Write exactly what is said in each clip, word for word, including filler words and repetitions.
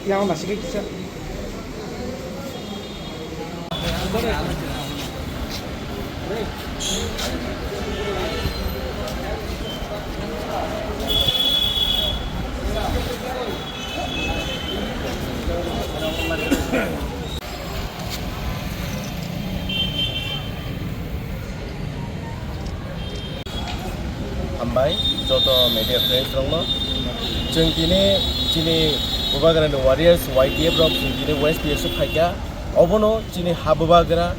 Yang masih kecil. Hambai joto media friends rokno. Chwng tini chini Bubagrani warriors Y T F rok chwng tini West P S o phaikha. Obono chini ha Bubagra,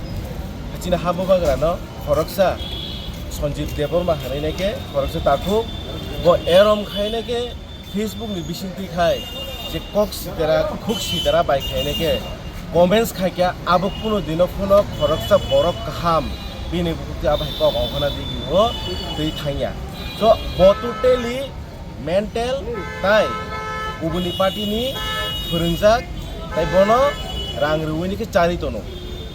chini ha Bubagrano khoroksa Sanjeev Debbarma hwnwi nai khe khoroksa takhuk, bo erom khai nai khe Facebook ni bisingtwi khai je kok sidera, khuk sidera bai khainai khe comments khaikha, abo kuno dino phano khoroksa borok kaham bini bukhuk twi abo hai kok ongkhorna digi o twi thangya. So, bo totally mental tai kubuni party ni phwrwngjak tai bono rang rwini khe chari tono.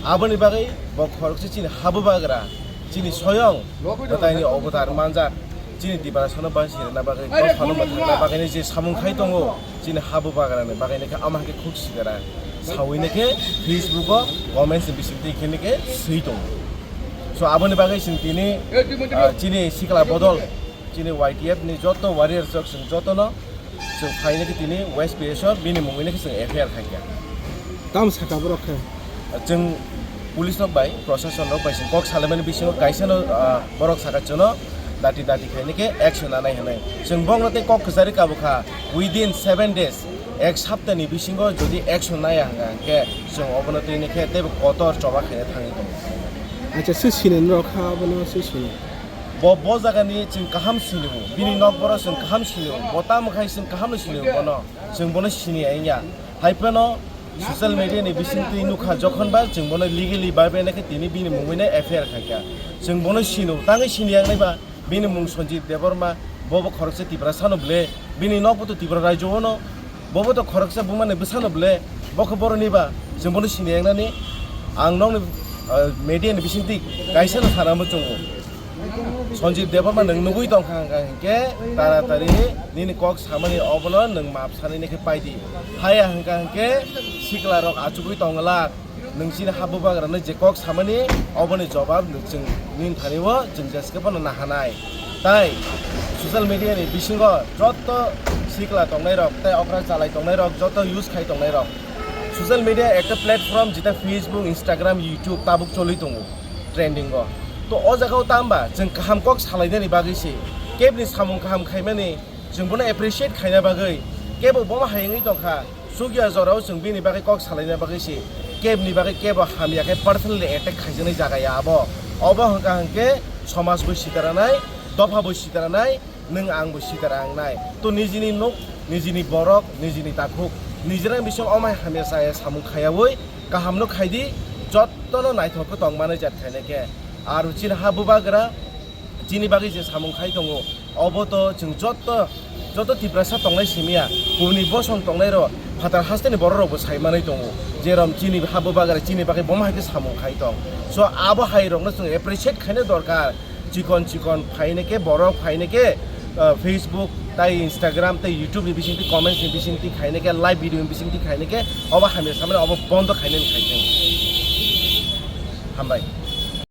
Aboni bagwi bo khoroksa chini ha Bubagra, chini soyong bwtaini obotar manjak. Chini Tiprasano basi rwna bagwi, dophano mwthangna bagwini je samung khai tongo, chini ha Bubagrani bagwini khe ama hai khe khuk sidera. Sawini khe Facebook o comments ni bisingtwi khe ni khe swi tongo. So aboni bagwi chwng tini, ah, chini sikla bodol, chini Y T F ni joto warriors rok chwng jotono chwng phaini khe tini West P S o bini mungwini khe chwng F I R khaikha. Tamo sakha borok khe? Chwng police rok bai, proshashan rok bai chwng kok salaimani bisingo kaisa no, ah, borok saka chwngno dati dati khaini khe action nanai hwnwi. Chwng bokno tei kok kwchari kabukha, within seven days, ek saptani bisingo jodi action naya hwnkha hwnkhe chwng obono tini khe teibo kotor choba khaina thangwi tongo. Acha, se sini norok kha abono se sini. Bo, bo jagani chwng kaham sini o, bini nok borok chwng kaham sini o, bo tamo khai chwng kaham no sini o bono, chwng bono sini ya wngya. Hai phano social media ni bisingtwi nukha jokhon ba chwng bono legally bai bai nai khe tini bini mungwi no F I R khaikha. Chwng bono sino, tangwi sini yang nai ba bini mung Sanjeev Debbarma, bo bo khoroksa Tiprasa no ble, bini nok bo to Tripura rajyo o no, bo bo to khoroksa buma ni bwsa no ble, bo khe borok ni ba chwng bono sini yang nani. Ang nokni, ah, media ni bisingtwi kaisa no sana muchungo. Sanjeev Debbarma nwng nugwi tongkha hwnkha hwnkhe taratari nini kok samani obono nwng map sanini khe paidi. Haya hwnkha hwnkhe sikla rok achugwi tongla, nwng chini ha Bubagrano je kok samani oboni jobab nwng chwng nini thani o chwng jeskhe bono nahanai. Tai social media ni bisingo jotto sikla tongnai rok tai okra chalai tongnai rok jotto use khai tongnai rok. Social media ekta platform jeta Facebook, Instagram, YouTube tabuk choli tongo trending o. To o jaga o tamba chwng kaham kok salainani bagwi se, kebni samung kaham khaimani chwng bono appreciate khaina bagwi, kebo bomo hayungwi tongkha, chukya jorao chwng bini bagwi kok salaina bagwi se, kebni bagwi kebo hamya khe personally attack khaijaknai jaga ya abo. Obo hwnkha hwnkhe somaj bo sitaranai, dopha bo sitaranai, nwng ang bo sitara wngnai. To nijini nok, nijini borok, nijini takhuk, nijini bising omai hamya chaya samung khayaui kahamno khaidi, jottono naithok khe tongmani jat khainai khe. Aro chini ha Bubagra chini bagwi je samung khai tongo, obo to chwng jotto, jotto Tiprasa tongnai simiya, kubuni bosong tongnai rok, phatar hasteni borok rok bo sai manwi tongo, jerom chini ha Bubagra chini bagwi bomo hai khe samung khai tong. So abo hai rokno chwng appreciate khaina dorkar. Chikon chikon phainai khe borok phainai khe, ah, Facebook tai Instagram tai YouTube ni bisingtwi comments ni bisingtwi khainai khe live video ni bisingtwi khainai khe obo hamya samani obo bondo khainani khai tong. Hambai.